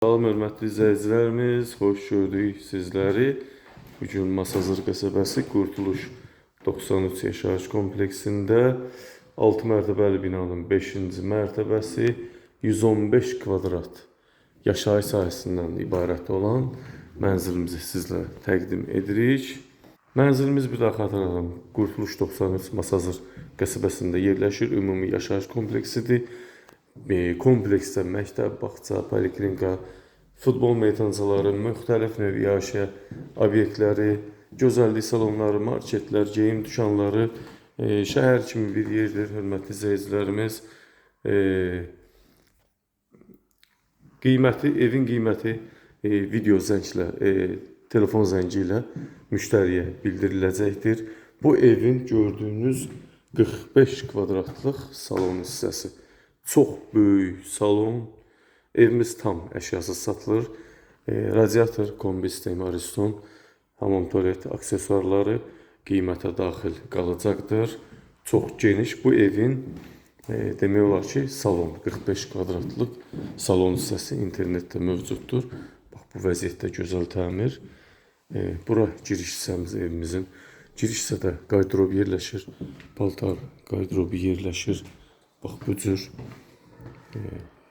Salam hörmətli izləyicilərimiz, xoş gördük sizləri. Bugün Masazır qəsəbəsi Qurtuluş 93 yaşayış kompleksində 6 mərtəbəli binanın 5-ci mərtəbəsi 115 kvadrat yaşayış sahəsindən ibarət olan mənzilimizi sizlərə təqdim edirik. Mənzilimiz bir daha xatırladım, Qurtuluş 93 Masazır qəsəbəsində yerləşir. Ümumi yaşayış kompleksidir. Kompleksdə məktəb, bağça, poliklinika, futbol meydançaları, müxtəlif növ yaşayış obyektləri, gözəllik salonları, marketlər, geyim dükanları, şəhər kimi bir yerdir, hörmətli izləyicilərimiz. Qiyməti, evin qiyməti video zənglə, telefon zəngi ilə müştəriyə bildiriləcəkdir. Bu evin gördüyünüz 45 kvadratlıq salon hissəsi. Çox böyük salon. Evimiz tam əşyasız satılır. Radiator, kombi sistemi, Ariston, hamam tualet aksesuarları qiymətə daxil qalacaqdır. Çox geniş bu evin demək olar ki, salon 45 kvadratlıq salon hissəsi internetdə mövcuddur. Bax bu vəziyyətdə gözəl təmir. Bura giriş hissəmiz evimizin. Giriş hissədə qardırob yerləşir. Paltar qardırobu yerləşir. Bax bu cür.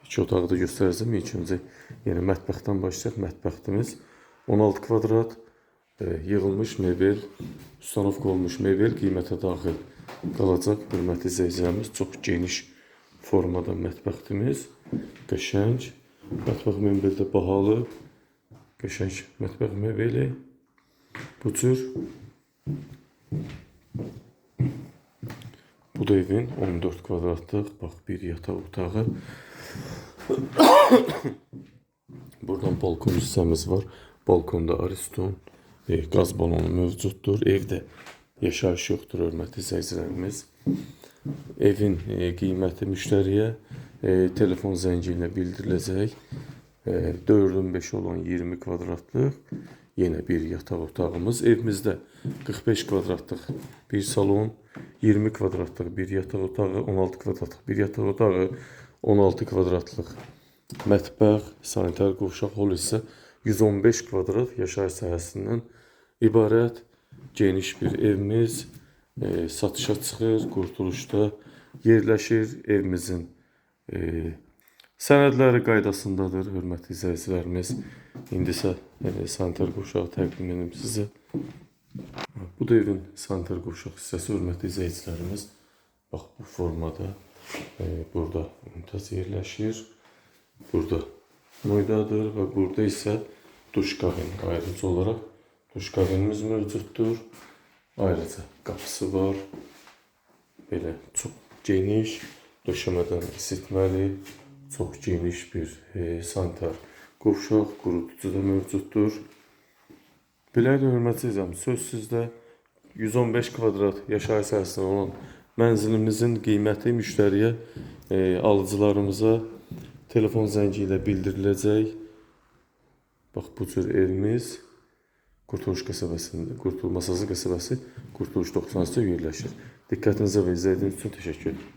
İki otağı da göstərəcəm. İlk öncə yəni mətbəxdən başlayaq. Mətbəximiz 16 kvadrat, yığılmış mebel, ustanovka olmuş mebel qiymətə daxil qalacaq. Hörmətli izləyicilərimiz, çox geniş formada mətbəximiz. Qəşəng. Mətbəx mebeli də bahalı. Qəşəng mətbəx mebeli. Bu cür. Bu da evin 14 kvadratlıq, bax bir yataq otağı. Buradan balkon hissəmiz var. Balkonda Ariston, qaz balonu mövcuddur. Evdə yaşayış yoxdur, hörmətli izləyicilərimiz. Evin qiyməti müştəriyə telefon zəngi ilə bildiriləcək. 4-ün 5 olan 20 kvadratlıq yenə bir yataq otağımız. Evimizdə 45 kvadratlıq bir salon, 20 kvadratlıq bir yataq otağı, 16 kvadratlıq bir yataq otağı, 16 kvadratlıq mətbəx, sanitar qovşaq, hol isə 115 kvadrat yaşayış sahəsindən ibarət geniş bir evimiz satışa çıxır, Qurtuluşda yerləşir. Evimizin sənədləri qaydasındadır, hörmətli izləyicilərimiz. İndi isə sanitar qovşağı təqdim edim sizə. Bu da evin sanitar qovşaq hissəsi, hörmətli izləyicilərimiz. Bax bu formada burada unitaz yerləşir. Burada moydadır və burada isə duş kabini, ayrıca olaraq duş kabinimiz mövcuddur. Ayrıca qapısı var. Belə çox geniş, döşəmədən isitməli, çox geniş bir sanitar qovşaq, quruducu da mövcuddur. Beləliklə, hörmətli izləyicilər, söz sizdə. 115 kvadrat yaşayış sahəsində olan mənzilimizin qiyməti müştəriyə, alıcılarımıza telefon zəngi ilə bildiriləcək. Bax bu cür evimiz Qurtuluş qəsəbəsində, Qurtuluş Masazır qəsəbəsi Qurtuluş 93-də yerləşir. Diqqətinizə və izlədiyiniz üçün təşəkkür edirəm.